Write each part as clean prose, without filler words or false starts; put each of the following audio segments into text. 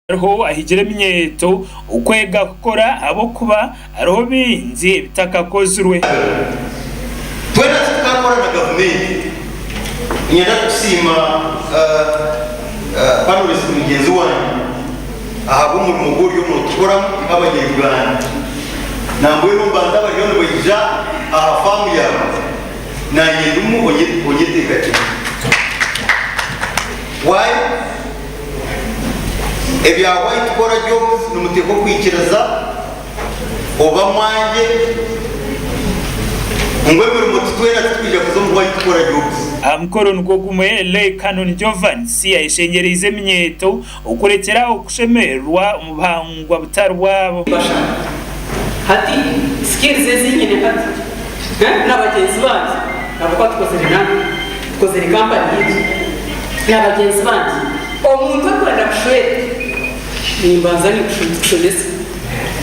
Hariho ahigire eminyeeto okwega kukora ahabw'okuba hariho bingi ebitakakozirwe. Twena titukakora na gavumenti. Niinyenda kukusiima panelist mugyenzi wangye ahabw'omurimo ogu oriyo nootukoramu nk'abanya-Uganda. Nambwenu omu bantu abariyo nibaija aha faamu yaawe, naanye ndimu onyeteekateekye. Why? Ebya white collar jobs nimuteekwa kwikiriza oba mwangye ngu emirimo titwena titwija kuza omu white collar jobs. Aha mukoro nigwo gumwe, Lay Canon Jovans ayeshengyereize eminyeeto okurekyera aho kushemererwa omu buhangwa butari bwabo. Bashana hati skills ezi nyine hati na bagyenzi bangye ahabw'okuba tukozire nanka tukozire company yaitu na bagyenzi bangye. Omuntu orikwenda kushwera nimbanza ninkushomesa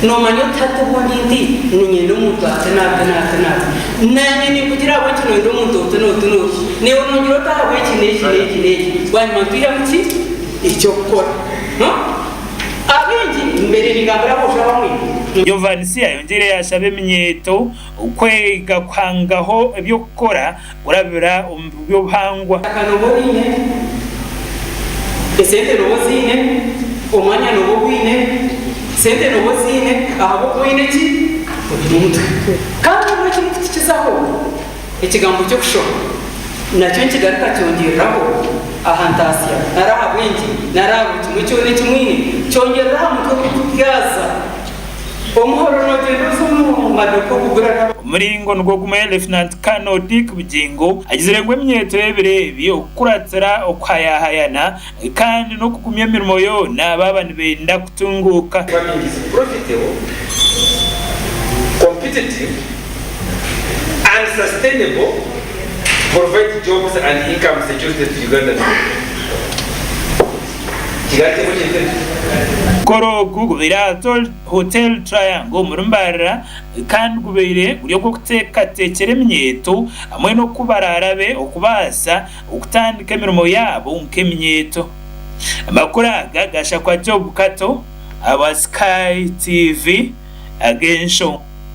nomanya oti hati obundi nti niinyenda omuntu ati n'ati n'ati n'ati. Naanye ninkugira ahabw'enki noyenda omuntu oti n'oti n'oti. Naiwe nongira oti ahabw'eki n'eki n'eki n'eki. Bwanyima nitwihamu ki? Eky'okukora. Abaingi mbaire ningambira aboojo abamwe. Jovansi ayongyeire yaashaba eminyeeto kwega kuhangaho eby'okukora kurabira omu by'obuhangwa. Eitaka nooba oriine, esente nooba oziine, omwanya nooba ogwine, sente nooba oziine ahabw'okuba oine ki? Oine omutwe. Kandi obwo ekirikutukizaho ekigambo ky'okushoma nakyo nikigaruka kyongyereraho aha ntaasya nari aha bwengye nari aha buri kimwe kyona eki mwine, kyongyerera aha mutwe ogurikutyaza. Omuhoro noogyenda oza omu maduuka okugura na. Omuringo nigwo gumwe, Lieutenant Colonel Dick Bugingo agizire ngu eminyeeto y'ebiro ebi okukuratira okuhayahayana kandi n'okugumya emirimo yoona baaba nibenda kutunguuka. Farming is profitable, competitive and sustainable to provide jobs and income security to Ugandans. Kigarukemu ekintu ekyo. Omukoro ogu gubaire aha Hotel Triangle omuri Mbarara kandi gubaire guri ogw'okuteekateekyera eminyeeto hamwe n'oku baraarabe okubaasa okutandika emirimo yaabo nk'eminyeeto. Amakuru aga gashakwa Job Kato ahabwa Sky TV ag'enshonga.